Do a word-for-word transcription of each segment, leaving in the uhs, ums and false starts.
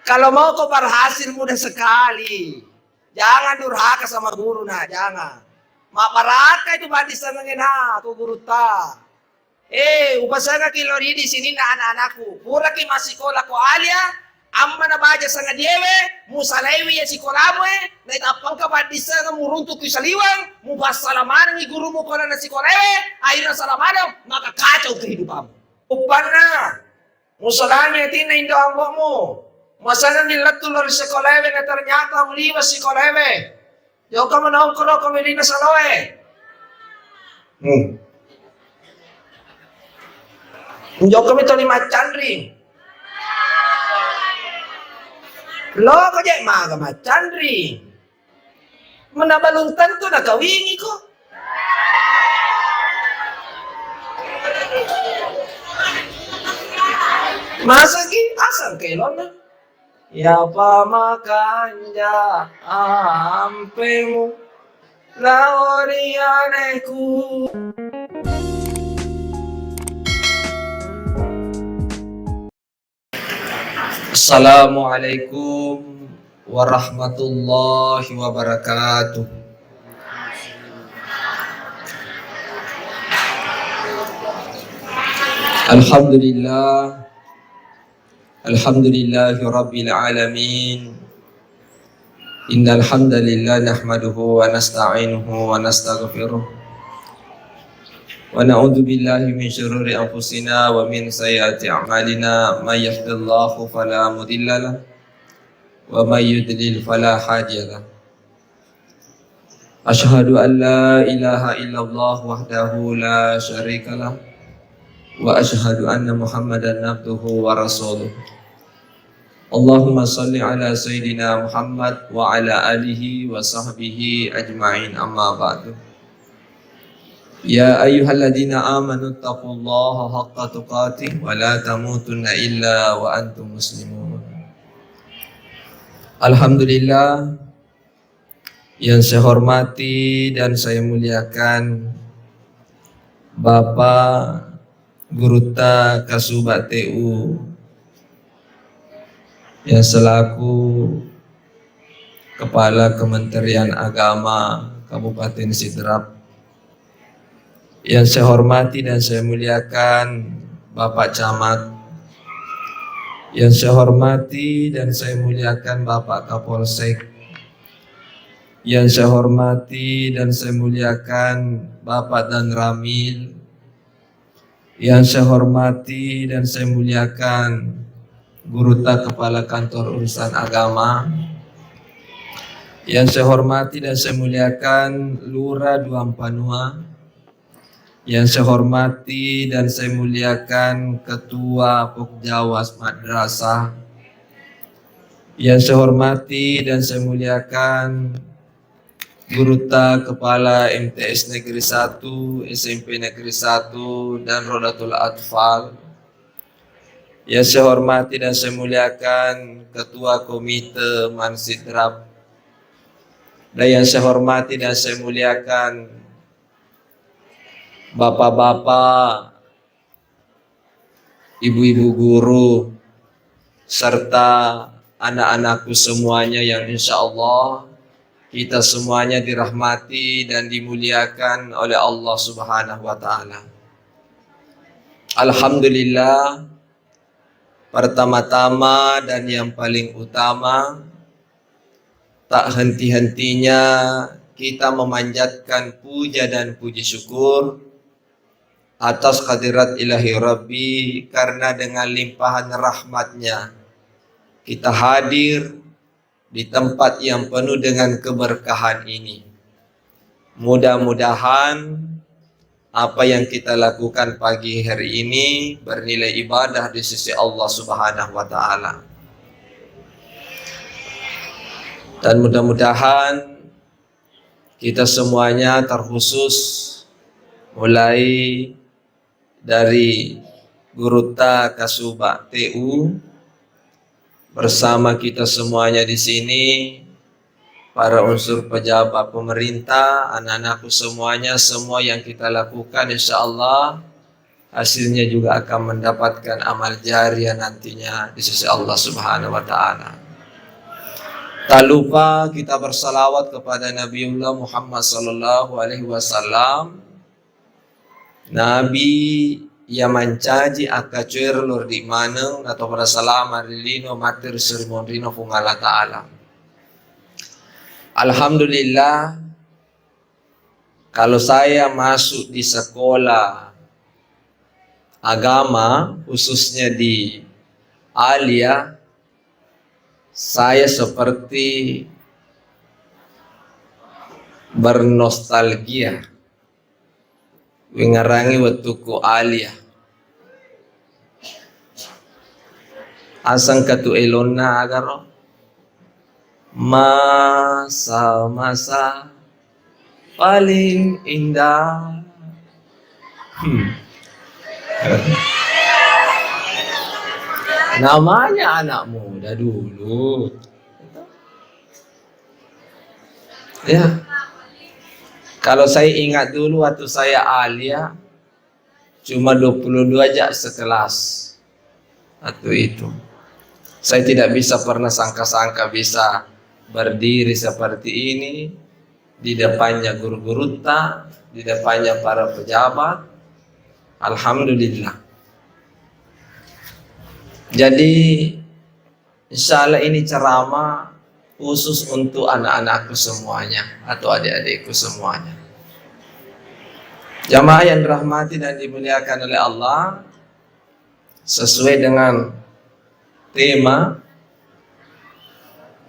Kalau mau kau berhasil, mudah sekali. Jangan durhaka sama guru, nah, jangan. Mabbaraka itu paddissengeng, nah, ko gurutta. Eh, upasengaki lao ri idi sininna anak-anakku. Puraki massikola ko alia, ammana baja sangadiewe, musalaiwi iya sikolamu e, naitappangka paddissengeng muruntuki saliweng, mupassala manengngi gurumu ko lalenna sikolae, akhirna sala maneng, maka kacau kehidupanmu. Uppanna, musalangi atinna indo ambo'mu. Masanganni lettu lao ri sikolaewe, na ternyata muliwa sikolaewe. Jokka menongkrong ko melinna saloe. Hmm. Jokka metoni maccanri. Loko je maga maccanri. Mena balung tentu nakawingi ko. Masaki asal kelonna. Yapa makanja ampemu laori aleku. Assalamualaikum warahmatullahi wabarakatuh. Alhamdulillah. Alhamdulillahi rabbil alamin. Innal hamdalillah nahmaduhu wa nasta'inuhu wa nastaghfiruh. Wa na'udzu billahi min syururi anfusina wa min sayyiati a'malina. May yahdihillahu fala mudhillalah wa may yudlil fala hadiyalah. Asyhadu an la ilaha illallah wahdahu la syarikalah wa asyhadu anna Muhammadan abduhu wa rasuluh. Allahumma salli ala sayyidina Muhammad wa ala alihi wa sahbihi ajma'in, amma ba'du. Ya ayyuhalladzina amanu taqullaha haqqa tuqatih wa la tamutunna illa wa antum muslimun. Alhamdulillah, yang saya hormati dan saya muliakan Bapak Gurutta Kasuba T U yang selaku Kepala Kementerian Agama Kabupaten Sidrap. Yang saya hormati dan saya muliakan Bapak Camat. Yang saya hormati dan saya muliakan Bapak Kapolsek. Yang saya hormati dan saya muliakan Bapak Danramil. Yang saya hormati dan saya muliakan Gurutta Kepala Kantor Urusan Agama. Yang saya hormati dan saya muliakan Lurah Duampanua. Yang saya hormati dan saya muliakan Ketua Pokjawas Madrasah. Yang saya hormati dan saya muliakan Gurutta Kepala M T S Negeri satu, S M P Negeri satu, dan Rodatul Atfal. Yang saya hormati dan saya muliakan Ketua Komite Mansidrap. Dan yang saya hormati dan saya muliakan Bapak-bapak, ibu-ibu guru, serta anak-anakku semuanya yang insya Allah kita semuanya dirahmati dan dimuliakan oleh Allah Subhanahu wa Ta'ala. Alhamdulillah, pertama-tama dan yang paling utama, tak henti-hentinya kita memanjatkan puja dan puji syukur atas hadirat ilahi Rabbi, karena dengan limpahan rahmatnya kita hadir di tempat yang penuh dengan keberkahan ini. Mudah-mudahan apa yang kita lakukan pagi hari ini bernilai ibadah di sisi Allah Subhanahu wa Ta'ala. Dan mudah-mudahan kita semuanya, terkhusus mulai dari Gurutta Kasuba T U, bersama kita semuanya di sini, para unsur pejabat pemerintah, anak-anakku semuanya, semua yang kita lakukan, insya Allah, hasilnya juga akan mendapatkan amal jariah nantinya di sisi Allah Subhanahu wa Ta'ala. Tak lupa kita bersalawat kepada Nabiullah Muhammad sallallahu alaihi wasallam, Nabi yang mancaji akkacoero lao ri maneng atau pada salama ri lino mate ri seri monrino Puang Allah Ta'ala. Alhamdulillah, kalau saya masuk di sekolah agama, khususnya di Alia, saya seperti bernostalgia. Wingarangi wettukku Alia. Asang katu elonna agaro. Masa-masa paling indah. Hmm. Namanya anak muda dulu. Ya. Kalau saya ingat dulu waktu saya Alia, cuma dua puluh dua aja sekelas waktu itu. Saya tidak bisa pernah sangka-sangka bisa berdiri seperti ini di depannya guru-gurutta, di depannya para pejabat. Alhamdulillah. Jadi, insya Allah ini ceramah khusus untuk anak-anakku semuanya atau adik-adikku semuanya. Jamaah yang dirahmati dan dimuliakan oleh Allah, sesuai dengan tema,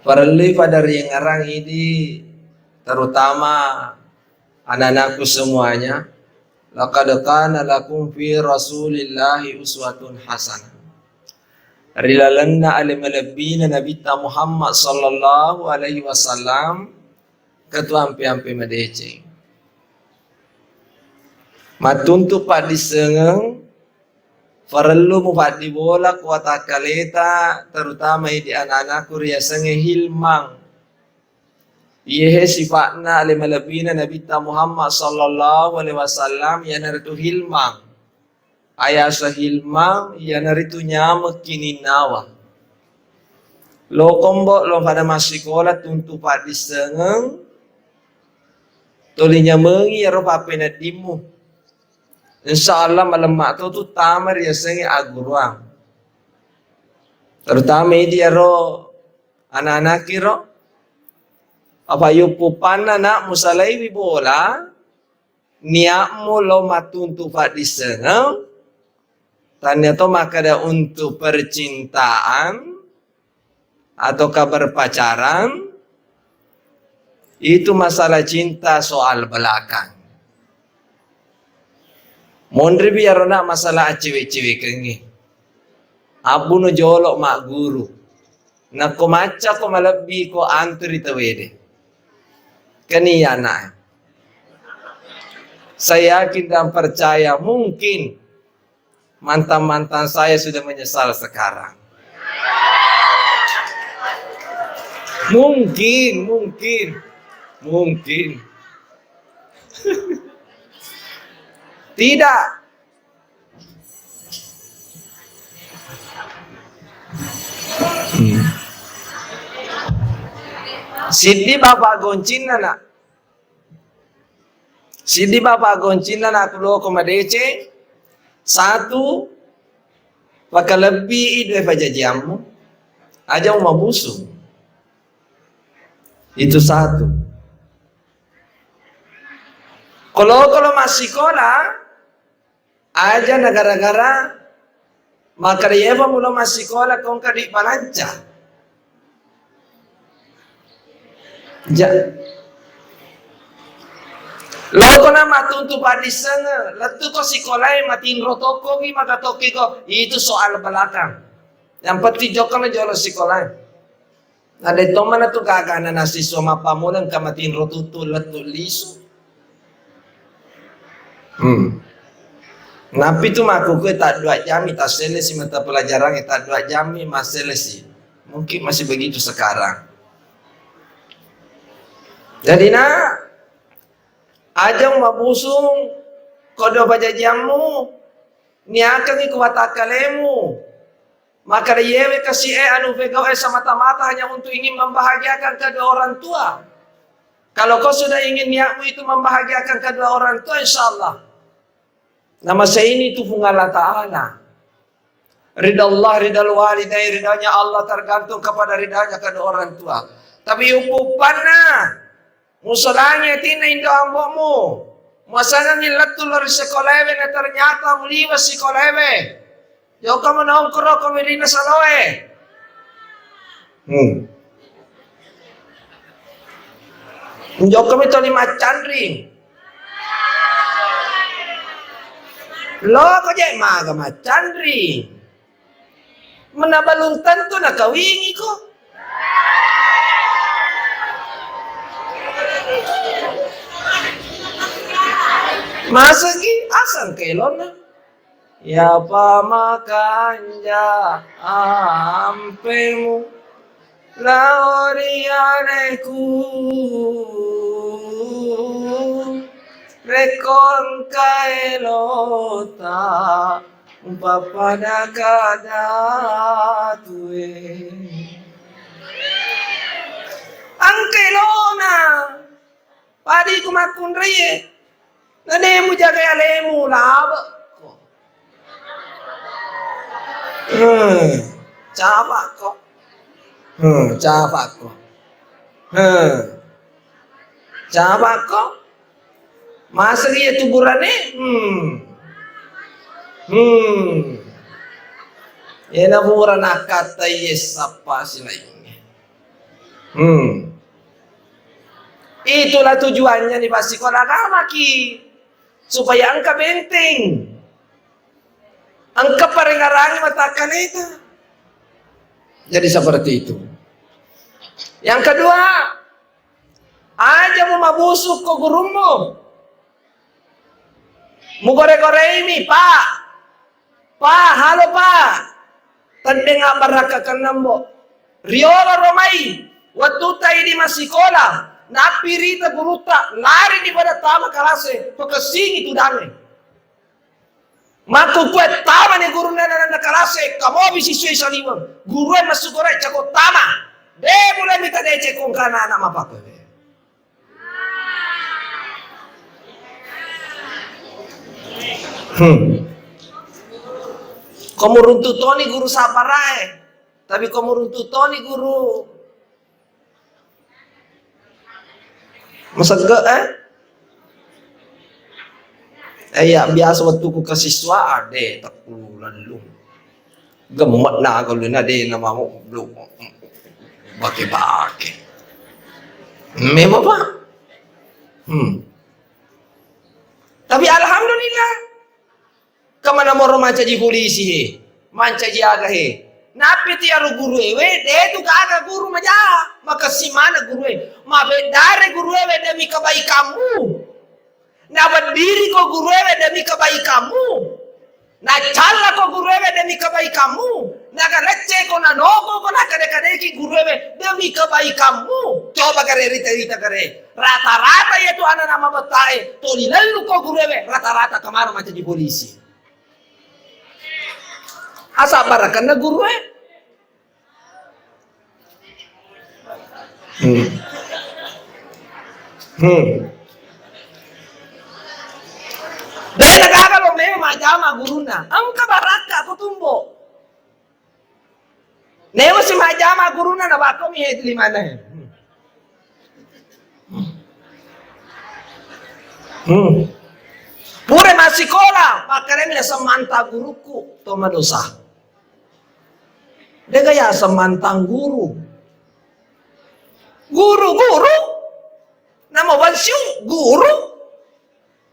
parellu pada riengngerang idi, terutama anak-anakku semuanya, laqad kana lakum fi Rasulillahi uswatun hasanah. Ri lalenna ale malebbina Nabitta Muhammad sallallahu alaihi wasallam, ketua ampe-ampe madeceng. Mattuntu paddissengeng, parellu mupaddibola ko watakkaleta, terutama idi anak-anakku riasengnge hilmang. Iyehe sifa'na ale malebbina Nabitta Muhammad sallallahu alaihi wasallam, iyanaritu hilmang. Ayasa hilmang, iyanaritu nyameng kininnawa. Lokombo lo pada massikola tuntu paddissengeng, toli nyamengi iyaro pappeneddimmu. Insya Allah malemma to tu tama riasengnge agguruang. Terutama idi iyaro anak-anakki ro, apa yuppupanna nak musalaiwi bola, niatmu lo mattuntu paddissengeng, tania to makkeda untuk percintaan ataukah berpacaran, itu masalah cinta soal belakang. Monriwi iyaro nak masalah acewek-cewekengnge. Abbuno jolo magguru. Nakko macca ko malebbi ko antri tawede. Keni anak. Saya yakin dan percaya mungkin mantan-mantan saya sudah menyesal sekarang. Mungkin, mungkin, mungkin. Tidak. Hmm. Siddi bapak goncinna nak. Siddi bapak goncinna nak loko madeceng. Satu, pakalebbi i dua pajajiammu. Aja mabusung. Itu satu. Kalau kalau massikola, aja na gara-gara makkeda yepa mulo massikola kongka di palanca. Ja. Loko na mattuntu paddissengeng, lettu ko sikolae matinro tokkogi, maka tokki ko, itu soal belakang. Yang penting jokka na jolo sikolae. Ada tomana tu gaga na siswa mappammula engka matinro tuttu lettu lisu. Hmm. Napi tu makkukue tak dua jami tassellesi mata pelajaran tak dua jami massellesi. Mungkin masih begitu sekarang. Jadi nak, aja mabusung kodo pajajiammu. Niakengngi ku watakkalemu. Makkeda, yewe kasi e anu pegau e semata-mata hanya untuk ingin membahagiakan kedua orang tua. Kalau kau sudah ingin niatmu itu membahagiakan kedua orang tua, insya Allah. Nama saya ini itu Puang Allah Ta'ala. Ridha Allah, ridha walidain, ridhanya Allah tergantung kepada ridhanya kedua orang tua. Tapi upu-upanna, musolangi atinna indo ambo'mu. Muasangengngi lettu lao ri sikolaewe, na ternyata muliwe sikolaewe. Jokka menongkrong ko wirinna saloe. Hmm. Jokka mi toli maccanring. Loko je maga maccanring. Mena belum tentu nakawingiko. Masegi asang kelonna. Yapa makanja ampemu lao ri aleku, rekko engka elota Umpappada kada tue. Engka elona. Padi ku makkunraie. Nane mujagai alemu, labekko. Hmm. Capakko. Hmm, capakko. Hmm. Capakko. Maseri iya tu burane? Hmm. Hmm. Iyena pura nakkatta iye sappa silaingnge. Hmm. Itulah tujuannya ni passikola agamaki, supaya engka benteng, engka parengarangi watakkaleta. Jadi seperti itu. Yang kedua, aja mu mabusuk ko gurummu. Mugore-goreimi, Pak. Pak, halo, Pak. Tendeng abbarakka kennambo. Riolo romai, wettutta idi massikola, nappi rita gurutta, lari ni pada tama kalase, pakessingi tudangnge. Makkukue tamani gurunna nananna kalase, kamobi siswe saliweng. Gurue massukure cako tama. De mulai mita deceng ko engkana anak mapakkoe. Hmm. Ko muruntu toni guru sabarae, tapi ko muruntu toni guru Masegge, eh? Eh, iya, biasa wettuku ke siswa, ade, tekku lellung. Gemmet na, kalau na, de, na mau, belum. Bake-bake. Memang, Pak. Hmm. Tapi alhamdulillah, Kemana moro mancaji polisi he, mancaji aga he. Nappi tu iyaro guruewe, de tu gaga guru maja, makessing maneng gurue. Mabeddare guruewe demi kebaikanmu. Nabeddiri ko guruewe demi kebaikanmu. Nacalla ko guruewe demi kebaikanmu. Nagalecce ko, nanoko ko, nakade-kadeki guruewe demi kebaikanmu. Coba gare rita-rita gare. Rata-rata iyatu anana mabettae, toli lellu ko guruewe, rata-rata kemana mancaji polisi. Asabbarakkanna gurue. Hmm. Hmm. De nagaga lo memang majjama gurunna. Engka barakka ko tumbo. Nemo si majjama gurunna nabakkomi he limana he. Hmm. Pura massikola, pakkaremi naseng mantang gurukku, to madosa. Dega yaseng mantang guru. Guru, guru. Nama pensiun guru.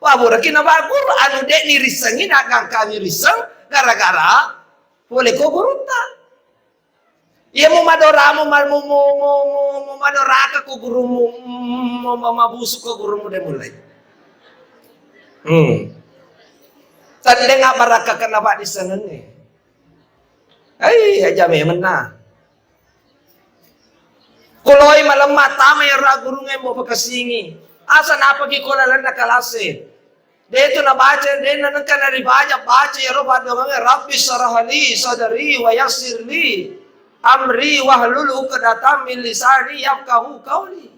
Wah, buraki nabak guru, anu de ni risengi, nagangkangi riseng, gara-gara pole ko gurutta. Iya mu madoramu, ma-, mu, mu, mu, mu, mu madoraka ko gurumu, mu, mu, mu, mabusu ko gurumu de mulai. Hmm. Tandeng abarakka kena pak disenengnge. Ai, aja memenna. Kuloi malemma tama iyaro gurungnge mo pakessingi. Asa napaki ko lalenna kalase. De' tu nabaca, de' na engka naribaca, baca iyaro paddoangeng, "Rabbi syrah li sadri wa yassir li amri wahlul uqdatam min lisani yafqahu qauli."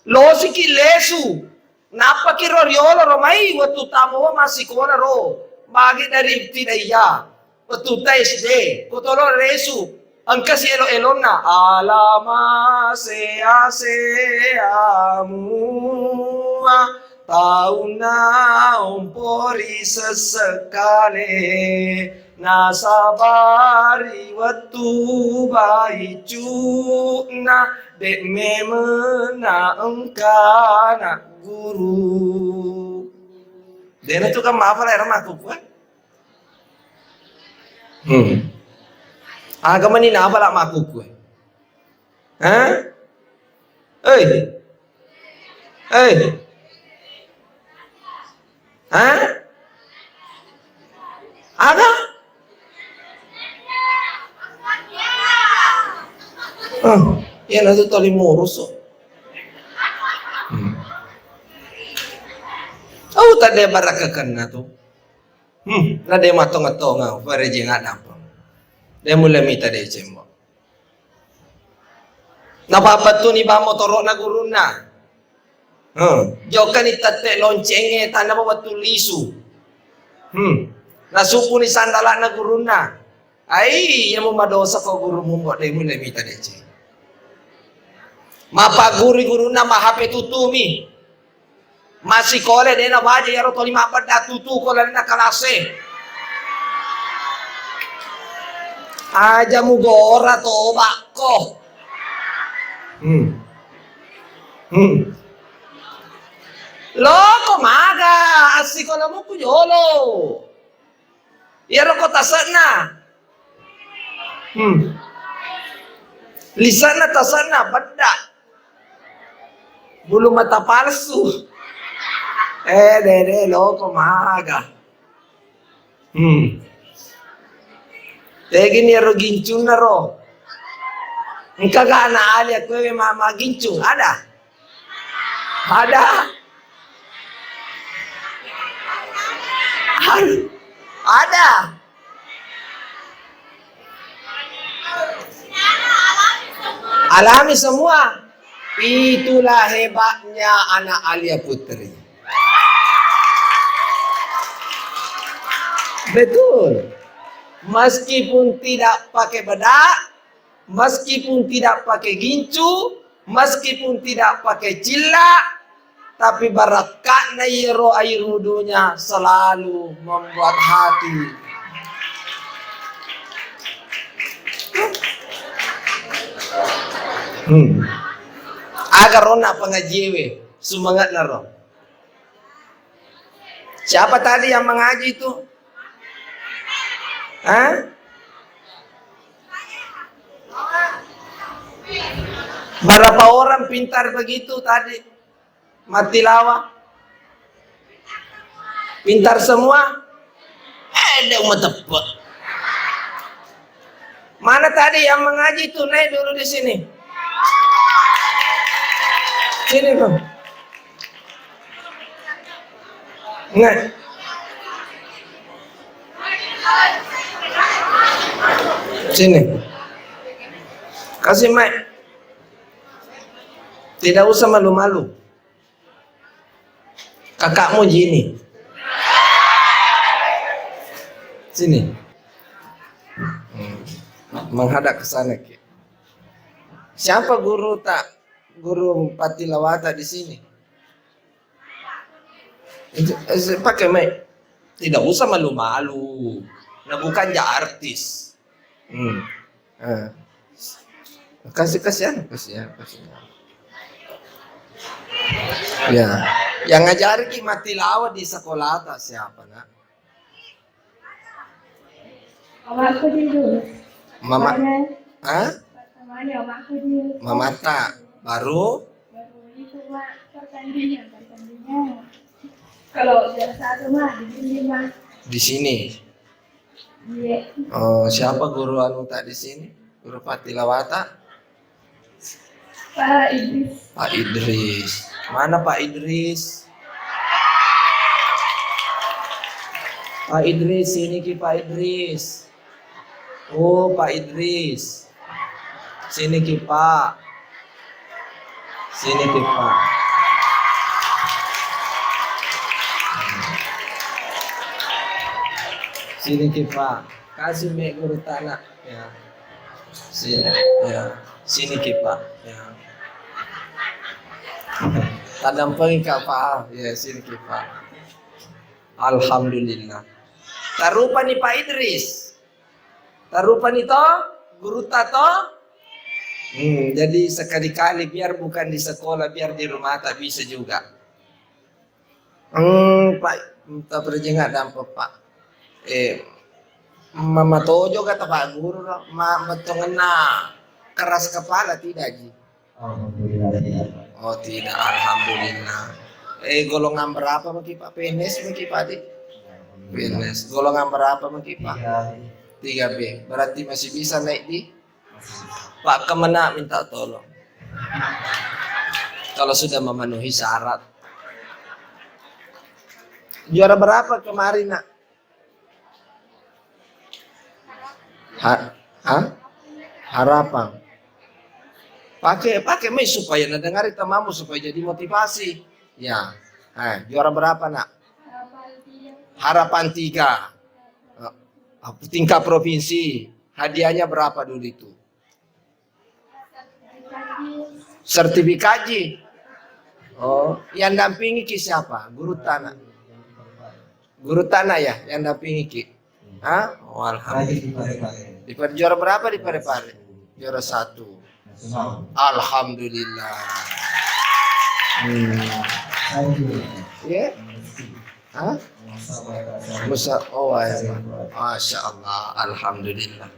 Losiki lesu, nappaki ro riolo ro mai wettu tamo massikola ro, magi dari ibtidaiyah. Wettutta S D, ko tolo lesu, engka si elo-elonna, alama sea-sea mua, taunna ompori sessekale, nasabari wettu baiccu'na, de' memenna engkana guru. Dena tu kan maafala era makkukue. Hmm. Aga mani nabala makkukue? Hah? Hei. Hei. Hah? Aga? Oh, iya natu toli murusu. Hmm. Oh, tadi barakkakenna tu. Hmm, na de' mattonga-tonga, farejeng addampeng. De' mulle mita deceng, Bo. Napapettuni bang motoro'na gurunna. Hmm, jokkani tette' loncengnge, tannapa wettu lisu. Hmm, nasubbuni sandala'na gurunna. Ai, iya mu madosa ko gurumu, Bo, de' mulle mita deceng. Mapagguru gurunna, ma H P tutumi. Massikole de' nabaca iyaro toli mabbedda tutu ko lalenna kalase. Aja mugora tobakko. Hmm. Hmm. Loko maga assikolamu ku jolo. Iyaro ko tase'na. Hmm. Lise'na tase'na bedda. Bulu mata palsu. Eh, dede, loko maga. Hmm. Tegini ero gincunna ro. Engka ga anak alia kuewe ma, ma gincung? Ada? Ada? Ada? Alami semua. Itulah hebatnya anak Alia Putri. Betul. Meskipun tidak pakai bedak, meskipun tidak pakai gincu, meskipun tidak pakai cilla, tapi barakka'na iyaro air wudunya selalu membuat hati. Hmm. Aga rona pangajiewe, sumangatna ro. Siapa tadi yang mengaji itu? Hah? Berapa orang pintar begitu tadi? Mattilawa? Pintar semua? Eh, dia mau tepuk. Mana tadi yang mengaji tuh? Naik dulu di sini. Sini, Bang. Nah. Sini. Kasih mic. Tidak usah malu-malu. Kakakmu Jini. Sini. Hmm. Menghadap ke sana, Ki. Siapa guru tak, guru Pattilawata di sini? Eh, pakai mic. Tidak usah malu-malu. Nah, bukan ja artis. Hmm. Eh. Kasih, kasihan, kasihan, kasihan. Ya. Yang ngajari ki Mattilawa di sekolah tak siapa, nak? Omakku dulu. Mama. Mana? Hah? Pertamanya omakku dulu. Mamata. Baru? Baru itu, Mak, pertandingan, pertandingan. Kalau juara satu, Mak, di sini, Mak. Di sini. Iya. Oh, siapa guru anu tak di sini? Guru Pattilawata? Pak Idris. Pak Idris. Mana Pak Idris? Pak Idris, sini ki Pak Idris. Oh, Pak Idris. Sini ki Pak. Sini ki Pak. Sini ki Pak. Kasih me guru tanah. Ya. Sini. Ya. Sini ki Pak. Ya. Tadampengi ka Pak. Ya, sini ki Pak. Alhamdulillah. Tarupani Pak Idris. Tarupani to, gurutta to. Hmm, jadi sekali-kali biar bukan di sekolah, biar di rumah tak bisa juga. Hmm, Pak, tak berjenga dampa Pak. Eh, mama tojo kata Pak Guru, ma betongenna keras kepala tidak ji. Alhamdulillah, tidak. Oh, tidak, alhamdulillah. Eh, golongan berapa maki Pak? P N S maki Pak di? P N S. Golongan berapa maki Pak? Tiga B. Tiga B. Berarti masih bisa naik di? Pak Kemenag minta tolong. Kalau sudah memenuhi syarat. Juara berapa kemarin, Nak? Ha-, ha? Harapan. Pakai, pakai mai supaya nadengari tamamu, supaya jadi motivasi. Ya. Eh, juara berapa, Nak? Harapan tiga. Eh, tingkat provinsi. Hadiahnya berapa dulu itu? Sertifikat ji. Oh, yang dampingi ki siapa? Guru Tana. Guru Tana ya, yang dampingi ki. Hah? Oh, alhamdulillah. Di Pare-, juara berapa di Pare-Pare? Juara satu. Alhamdulillah. Hmm. Iya. Hah? Musa, oh, ya. Masya Allah, alhamdulillah.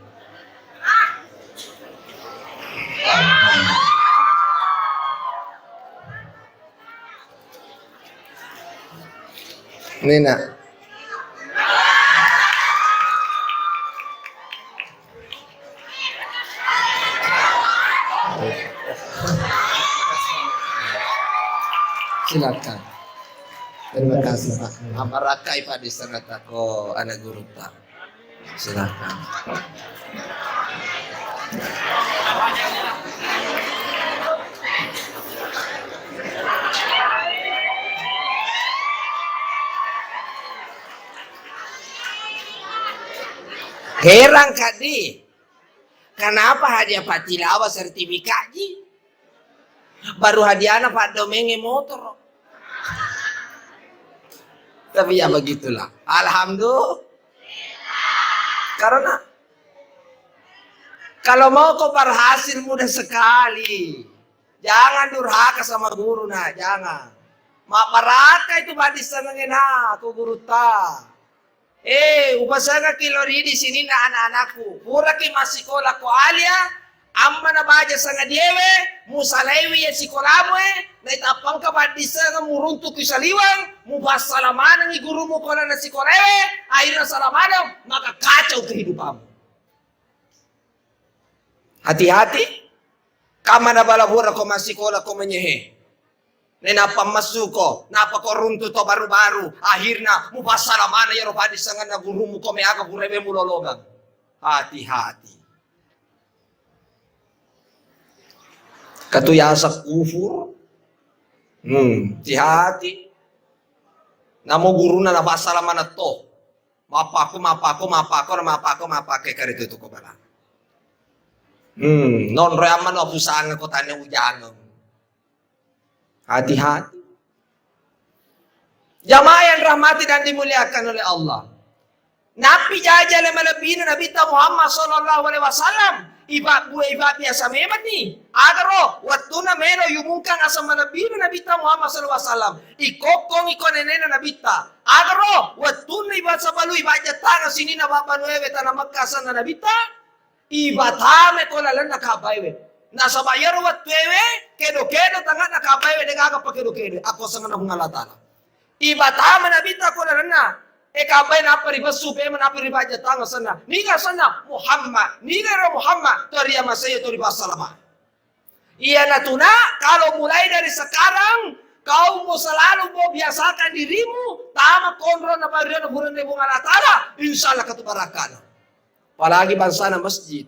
Ini, Nak. Silakan. Terima kasih, Pak. Amarakai, Pak, di sana, tako anak guru, Pak. Silakan. Heran, Kak, di. Kenapa hadiah patilawa sertifikat ji? Baru hadiahna paddomengnge motoro. Tapi ya begitulah. Alhamdulillah. Karena kalau mau kau berhasil mudah sekali. Jangan durhaka sama guru, nah, jangan. Mabbaraka itu badissengengnge, nah, ko gurutta. Eh, upasengaki lo ridi sininna anak-anakku. Puraki massikola ko alia, amma na baja sangadiewe, musalaiwi ya sikolamu e, naitappangka paddissengeng muruntu ki saliweng, mupassala manengi gurumu ko lana sikolae, akhirna sala maneng, maka kacau kehidupanmu. Hati-hati, kamma na bala pura ko massikola ko menyehe. Nainappa messuko, nappa ko runtu to baru-baru, akhirna mupassala maneng yaro paddissengenna gurumu ko meaga purawe mulolongeng. Hati-hati. Katu yaseng kufur. Hmm, hati-hati. Namo guruna napassala maneng to. Mappakko, mappakko, mappakko, mappakko, mappakko, kare tu ko bala. Hmm, nonroi amma no pusanga ko tane ujangeng. Hati-hati. Jamaah yang rahmati dan dimuliakan oleh Allah. Nappi jajale malebbina Nabitta Muhammad sallallahu alaihi wasallam, ipabbue, ipabbiasa memanni. Agaro, wettunna melo yumungkang aseng malebbina Nabitta Muhammad sallallahu alaihi wasallam, ikokkongi ko nenena Nabitta. Agaro, wettunna ibasa balui bajjattangeng sininna babbanuewe tana Mekka asenna Nabitta. Ibatame ko lalenna Ka'baewe. Nasaba iyaro wettuewe, kedo-kedo tangngana Ka'baewe, degaga pakedo-kedo. Akko sengenna Puang Allah Ta'ala. Ibatame Nabitta ko lalenna, e, Ka'bae nappa ribessu pema, nappa ribajjattangeng asenna. Niga asenna? Muhammad. Niga ero Muhammad? To riamasei, to ripassalama. Iyanatuna, kalau mulai dari sekarang, Kau mo selalu mo biasakan dirimu, tama konro na bario na burane Puang Allah Ta'ala, insya Allah katu barakana. Apalagi bangsana masjid,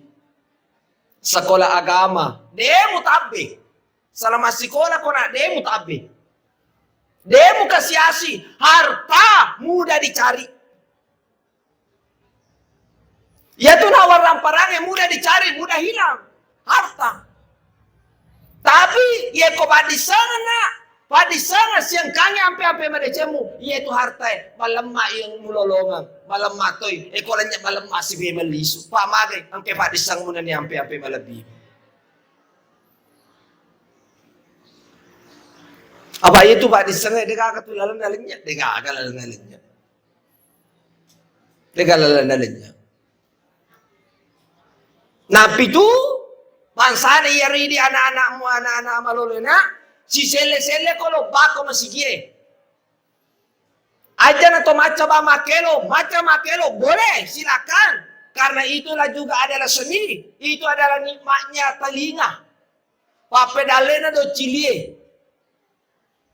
sekolah agama, demu tabbe. Selama sekolah ko nak demu tabbe. Demu kasiasi, harta mudah dicari. Iyatu na warang-parangnge mudah dicari, mudah hilang. Harta. Tapi, iya ko paddissengenna, paddissengeng siangkangnge ampe-ampe madecemmu, iyatu hartae, malemma iya mulolongeng, malemma toi, e ko lennye malemma sipemeng lisu. Pa magai, engke paddissengmu nani ampe-ampe malebbi. Apa itu paddissengnge, degaga tu lalenna lennye, degaga lalenna lennye. Degaga lalenna lennye. Napitu, bangsana iya ridi anak-anakmu, anak-anak malolona, siselle-selle ko lobbako masigie. Aja na to macca ba makkelo, macca makkelo, boleh, silakan. Karena itulah juga adalah seni, itu adalah nikmatnya telinga. Pappedallena do cilie.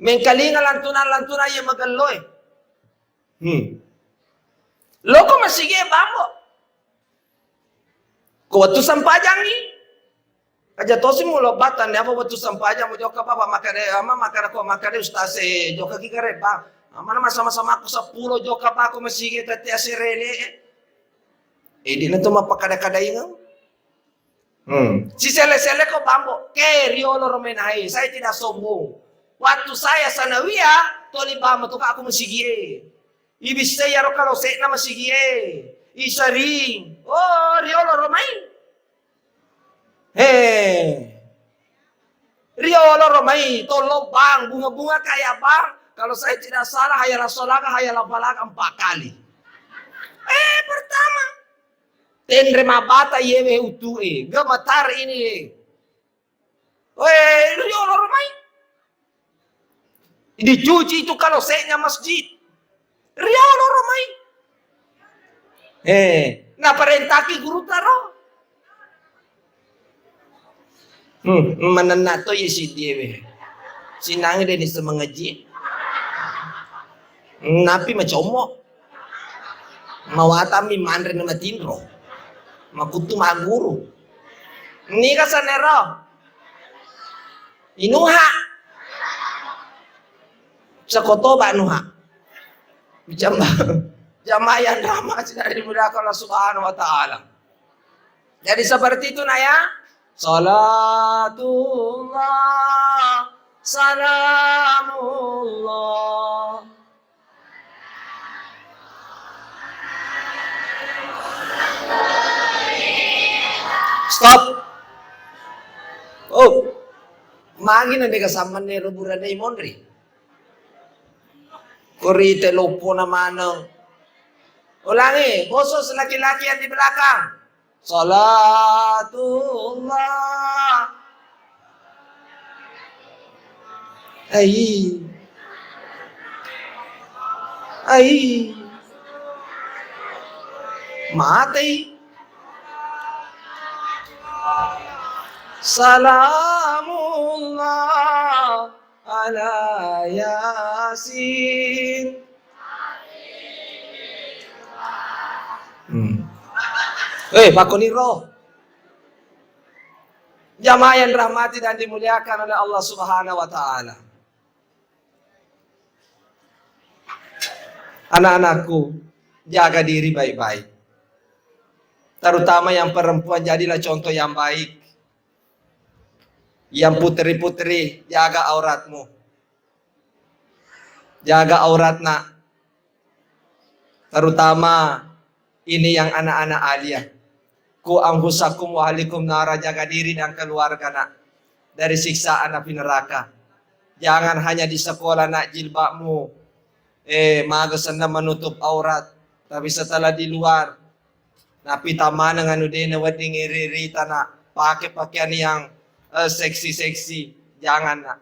Mengkalinga lantunan-lantunan iya magelloe. Hmm. Loko masigie bambo. Ko wettu sempajangngi. Aja tosi mulo batang, apa wettu sempajang mujokka bapa makkeda, ama makkeda ko, makkeda ustaz e, jokka ki gare ba. Amana masa-masa makku seppulo jokka bako masigi tette aserele. Eh, dina to mappakada-kadaingeng. Hmm. Sisele-sele ko bambo, ke riolo romenai, saya tidak sombong. Waktu saya sanawiyah, toli bambo to aku masigie. Ibissai iyaro kalose'na masigie, isaring. Oh, riolo ro mai. He. Riolo ro mai, tollo bang, bunga-bunga kayak bang. Kalau saya tidak salah, hayala solaga, hayala falaga empat kali. Eh, pertama. Tenre mabata yewe utu'e, gemetar ini. Weh, riolo ro mai. Dicuci itu kalose'nya masjid. Riolo ro mai. Eh, naparentaki guru taro. Hmm, manenna to ye siddie we. Sinangi deni semengaji. Napi macommo. Mawatami manre na matinro. Makuttu maguru. Niga sanero? Inuha. Sakotoba nuha. Jama-, jamaah yang rahmati dan dimuliakan Allah Subhanahu wa Ta'ala. Jadi seperti itu, nak, ya. Salatullah, salamullah. Stop. Oh. Magi na dega sammanne ro burane monri. Korite loppona maneng. Ulangi, khusus laki-laki yang di belakang. Salatullah. Ai. Ai. Matei. Salamullah ala Yasin. Hmm. Eh, pakkoniro. Jamaah yang rahmati dan dimuliakan oleh Allah Subhanahu wa Ta'ala. Anak-anakku, jaga diri baik-baik. Terutama yang perempuan, jadilah contoh yang baik. Yang putri-putri, jaga auratmu. Jaga aurat, nak. Terutama ini yang anak-anak aliyah. Ku anfusakum wa ahlikum nara, jaga diri dan keluarga, nak, dari siksaan api neraka. Jangan hanya di sekolah, nak, jilbabmu, eh, maga senna menutup aurat, tapi setelah di luar, napi tamaneng anu dena wedding iri-irita, nak, pakai pakaian yang, eh, seksi-seksi. Jangan, nak.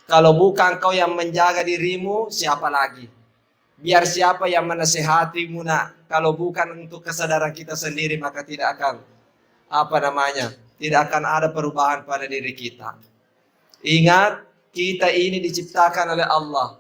Kalau bukan kau yang menjaga dirimu, siapa lagi? Biar siapa yang menasehatimu, nak, kalau bukan untuk kesadaran kita sendiri, maka tidak akan, apa namanya, tidak akan ada perubahan pada diri kita. Ingat, Kita ini diciptakan oleh Allah.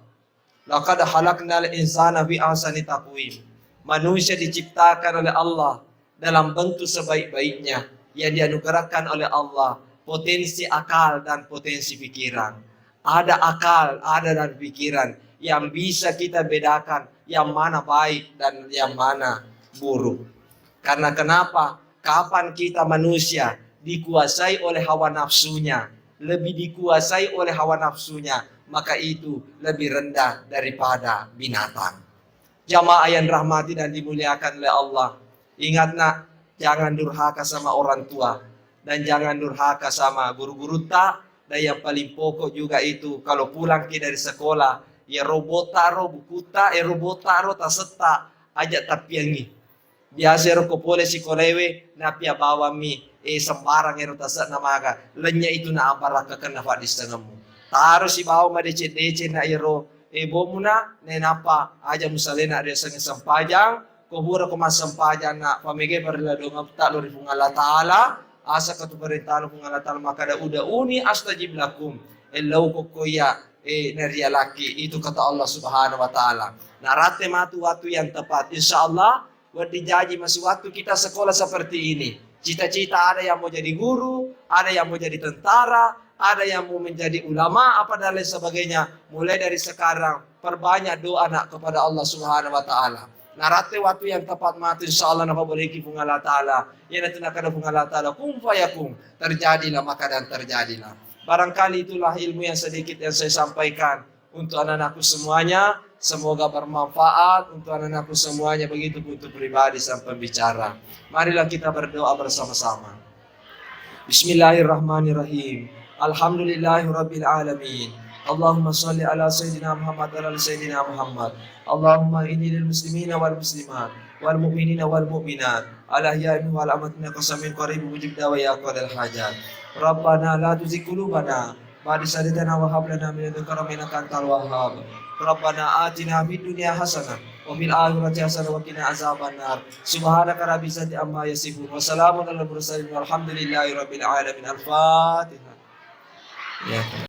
Laqad khalaqnal insana fi ahsani taqwim. Manusia diciptakan oleh Allah dalam bentuk sebaik-baiknya yang dianugerahkan oleh Allah, potensi akal dan potensi pikiran. Ada akal, ada dan pikiran yang bisa kita bedakan yang mana baik dan yang mana buruk. Karena kenapa? Kapan kita manusia dikuasai oleh hawa nafsunya, lebih dikuasai oleh hawa nafsunya, maka itu lebih rendah daripada binatang. Jamaah yang rahmati dan dimuliakan oleh Allah, ingat nak, jangan durhaka sama orang tua dan jangan durhaka sama guru-gurutta. Dan yang paling pokok juga itu, kalau pulang ki dari sekolah, ya robota ro bukutta, ya robota ro tasetta, aja tappiangi. Biasa ero ko pole sikolaewe, napia bawammi, eh, sembarang ero tase'na maga, lenya itu na abarakkakenna faddissengemmu. Taro sibawa madeceng-deceng na ero, eh, bomuna, nainappa aja musalena riasengnge sempajang, ko pura ko massempajang na pamege parella dongetta lao ri Puang Allah Ta'ala, asa katu parentana Puang Allah Ta'ala makkada, "Ud'uni astajib lakum." Ellau ko koya, eh, narialaki, itu kata Allah Subhanahu wa Ta'ala. Naratte matu waktu yang tepat. Insya Allah, wedding jaji masih waktu kita sekolah seperti ini. Cita-cita ada yang mau jadi guru, ada yang mau jadi tentara, ada yang mau menjadi ulama, apa dan lain sebagainya. Mulai dari sekarang, perbanyak doa nak kepada Allah Subhanahu wa Ta'ala. Naratte waktu yang tepat matu, insya Allah napaboleki Puang Allah Ta'ala. Iyanatu nakkada Puang Allah Ta'ala, "Kun fayakun." Terjadilah maka dan terjadilah. Barangkali itulah ilmu yang sedikit yang saya sampaikan untuk anak-anakku semuanya. Semoga bermanfaat untuk anak-anakku semuanya, begitu pun untuk pribadi sang pembicara. Marilah kita berdoa bersama-sama. Bismillahirrahmanirrahim. Alhamdulillahirabbil alamin. Allahumma shalli ala sayyidina Muhammad wa ala ali sayyidina Muhammad. Allahumma inni lil muslimina wal muslimat wal mu'minina wal mu'minat al ahya'i minhum wal amwat innaka samiun qaribun mujibud da'wat ya qadhal hajat. Rabbana la tuzigh qulubana ba'da idh hadaytana wa hab lana min ladunka rahmah innaka antal wahhab. Rabbana atina fid dunya hasanah wa fil akhirati hasanah wa qina azabannar. Subhanaka rabbil izzati amma yasifun. Wa salamun alal mursalin walhamdulillahi rabbil alamin. Al-Fatihah. Ya.